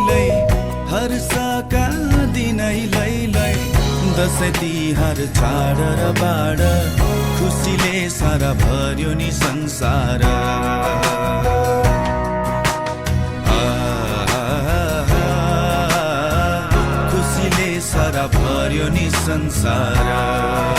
लै हर्षका दिनै लै दसैँ तिहार चाड र बाड खुसीले सारा भर्यो नि संसार खुसीले सारा भर्यो नि संसार